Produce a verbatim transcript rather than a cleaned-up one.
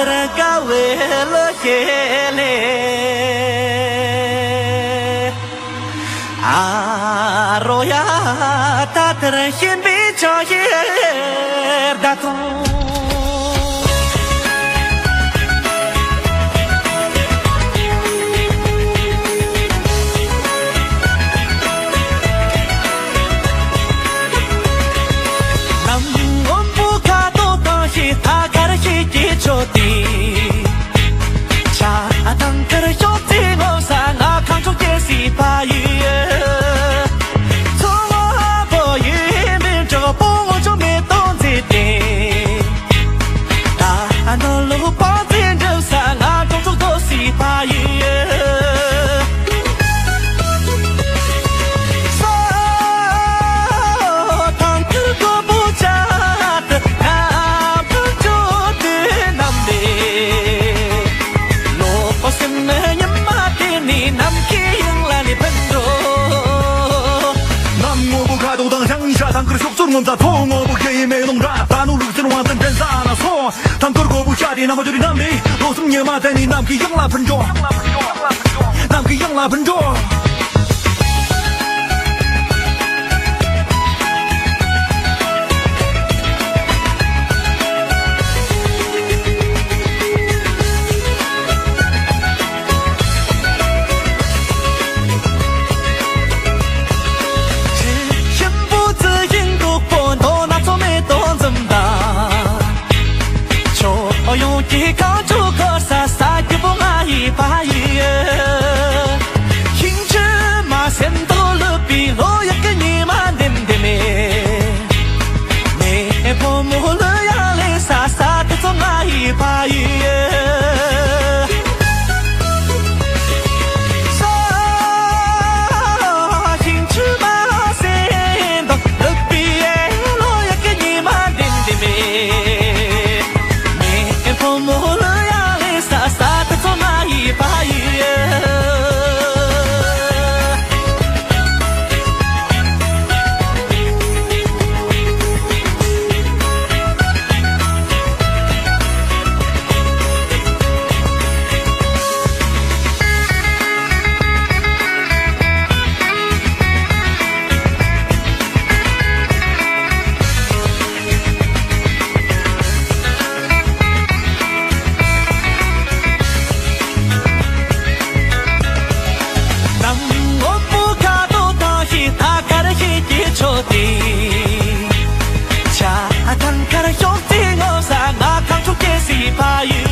དཀའ་བའི་ལོ་ཤས་ལས། ཨ་རོ་ཡ། ད་ལྟར་ཤིན་པའི་ཆ་ཤས་ད་དུང་། ནམ་སྔོན་པོ་ཁ་དོག་དང་ཞིག་ཐ་ཁར་ཞིག་གི་ཆོ་དེ། ཆ་དང་དཀར་ཤོག་ཚེ་ངོ་ས་ང་ཁང་ཆོག་སྐྱེ་སྲིད་པ་ཡི། ཚོ་བ་པོ་ཡི་མིན་གྲོགས་པོ་ངོ་ཆོ་མེ་ཏོག་མཛེས་ཏེ། ད་ནོར་ལུག་པང་ཚེ་འགྲུབ་ས་ང་གྲོགས་ཚོགས་རྫོགས་སྲིད་པ་ཡི། ཐང་ཀར་ཤོག་ཚུར་ངོམ་ཚ་ཚོ་ངོ་བོ་ཤེས་ཡིན་མེད་ལུང་འདྲ། ད་ནུ་ལུག་ཚུར་དབང་དུ་འདྲེན་ས་ན་སོ། ཐང་ཀར་གོ་བོ་ཤ་དེ་ནམ་ཅོ་རི་ནམ་ལས་ལོ་གསུམ་ཉི་མ་དེ་ནི་ནམ་གི་ཡང་ལ་ཕུན་འགྲོ། ནམ་གི་ཡང་ལ་ཕུན་འགྲོ། ཤིན་པོ་ཙི་ཡིན་འདུག་པོ་ནོ་ན་ཚོ་མེ་ཏོག་འཛུམ་མདངས། ཁྱོད་ཡོང་གི་གང་བྱུང་གོ་ས་ས་སྐྱིད་པོ་ང་ཡི་པ་ཡི། ཤིང་ཆུ་མ་སེམས་དོ་ལུ་པི་ལོ་ཡག་གི་ཉི་མ་འདེམ་འདེམ་མེ། མེ་ཕོ་མོ་ལུ་ཡང་ལེ་ས་ས་དེ་ཚོ་ང་ཡི་པ་ཡི། ནམ་སྔོན་པོ་ཁ་དོག་དང་ཞིག་ཐ་ཁར་ཞིག་གི་ཆོ་དེ། ཆ་དང་དཀར་ཤོག་ཚེ་ངོ་ས་ང་ཁང་ཆུ་སྐྱེ་སྲིད་པ་ཡི།